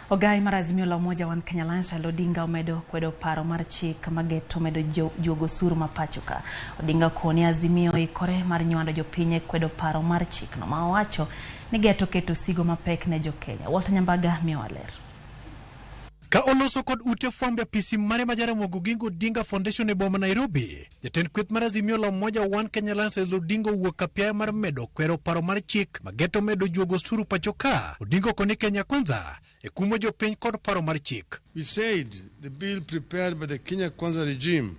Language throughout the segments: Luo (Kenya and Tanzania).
Ogai mar Azimio la Umoja One Kenya Alliance Raila Odinga omedo kwedo paro mar chik mageto medo juogo osuru ma pacho ka. Odinga okoni Azimio oikore mar nywando jopiny e kwedo paro mar chikno ma owacho ni geto keto sigo mapek ne jokenya. Walter Nyambaga miyowa ler. Ka oloso kod ute fwambo e apisi mare ma Jaramogi Oginga Odinga Foundation e boma Nairobi, jatend kweth mar Azimio la Umoja One Kenya Alliance Raila Odinga owuok apiaya mar medo kwero paro mar chik mageto medo juogo osuru pacho ka. Odinga okoni Kenya Kwanza e kumo jopiny kod paro mar chik. We said the bill prepared by the Kenya Kwanza regime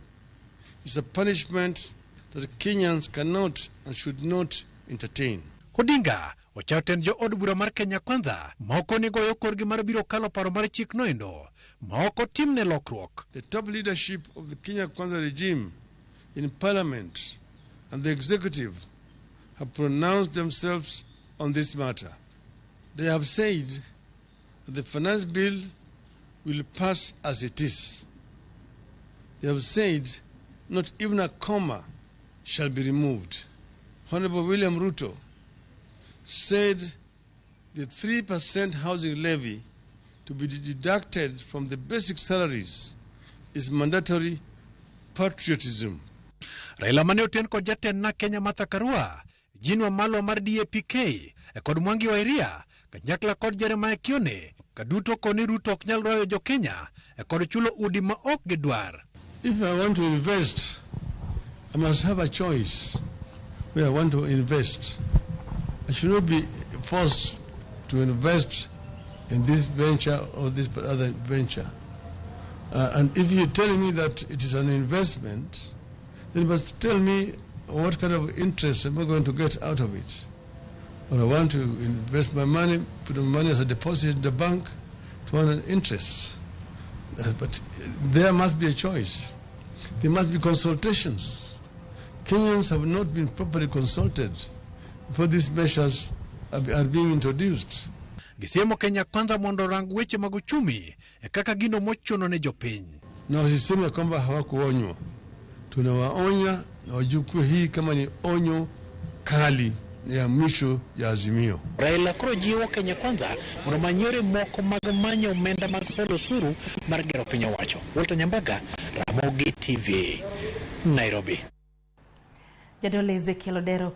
is a punishment that Kenyans cannot and should not entertain. Odinga ochayo tend jo od bura mar Kenya Kwanza ma ok onego goyo korgi mar biro kalo paro mar chik noendo ma ok otimne lokruok. The top leadership of the Kenya Kwanza regime in parliament and the executive have pronounced themselves on this matter. They have said that the finance bill will pass as it is. They have said not even a comma shall be removed. Honorable William Ruto said the 3% housing levy to be deducted from the basic salaries is mandatory patriotism. Raila mane oten kod jatend na Kenya Martha Karua, Eugene Wamalwa mar DAPK e kod Mwangi wa Iria kanyakla kod Jeremiah Kioni kaduto koni Ruto ok nyal rwayo jo Kenya e kod chulo udi ma ok gidwar. If I want to invest, I must have a choice where I want to invest. I should not be forced to invest in this venture or this other venture. And if you're telling me that it is an investment, then you must tell me what kind of interest am I going to get out of it. Or I want to invest my money, put my money as a deposit in the bank to earn an interest. But there must be a choice. There must be consultations. Kenyans have not been properly consulted before these measures are being introduced. Gisiemo Kenya Kwanza mondo orang weche mag uchumi e kaka gino mochuno ne jopiny. Na wasiseme kwamba hawakuonywa. Tunawaonya na wachukue hii kama ni onyo kali ya mwisho ya Azimio. Raila koro jiwo Kenya Kwanza mondo omany yore moko mag manyo omenda mag solo osuru mar gero piny owacho. Walter Nyambaga, Ramogi TV, Nairobi. Jadolo Ezekiel Odero.